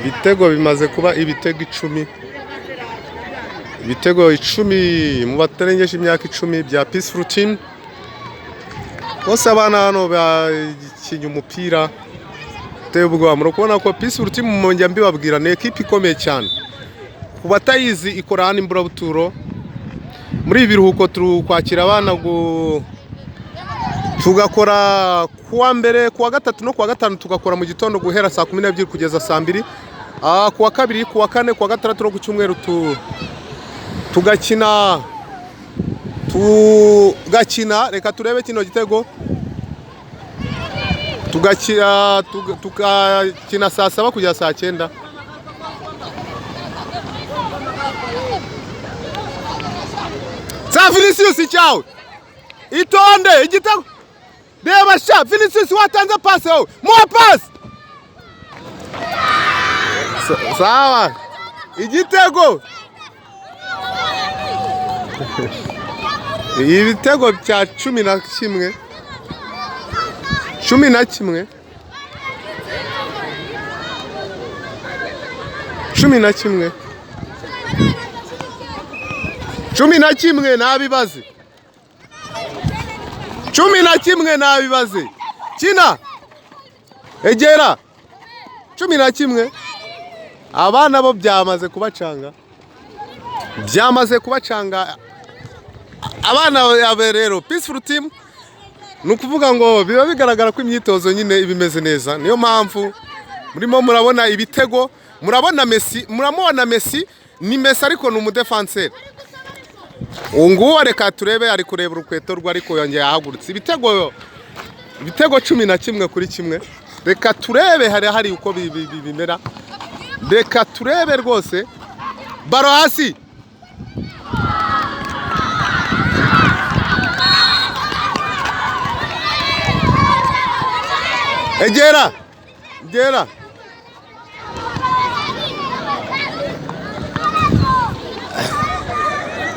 Ibitego bimaze kuba ibitego 10, ibitego 10 mu batarengeje imyaka 10 bya Peaceful Team. Bose abana hano bakinye umupira uteye ubwoba. Murabona ko Peaceful Team, njya mbibabwira, ni ekipe ikomeye cyane. Ku batayizi, ikora hano Imburabuturo. Muri ibi biruhuko turi kwakira abana, tugakora kuwa mbere, kuwa gatatu no kuwa gatanu, tugakora mu gitondo guhera saa 12 kugeza saa 2. Kuwa kabiri, kuwa kane, kuwa gatandatu no ku cyumweru tugakina. Reka turebe kino gitego. Tugakina saa 7 kugeza saa 9. Sa Vinicius cyawe, itonde igitego. Reba sha Vinicius, watanze passe wowe, muha passe. Sawa, igitego, ibitego bya 11, 11, 11, 11. Nabibaze, 11 nabibaze. Kina, egera, 11. Abana bo byamaze kubacanga, byamaze kubacanga abana yabe. Rero Peaceful Team, ni ukuvuga ngo biba bigaragara ko imyitozo nyine iba imeze neza, niyo mpamvu murimo murabona ibitego. Murabona Messi, muramubona Messi, ni Messi ariko ni umudefanseri ubu nguwo. Reka turebe, ari kureba urukweto rwe ariko yongeye ahagurutse. Ibitego 11 kuri 1. Reka turebe hari uko bimera. Reka turebe rwose. Baro hasi. Egera, egera.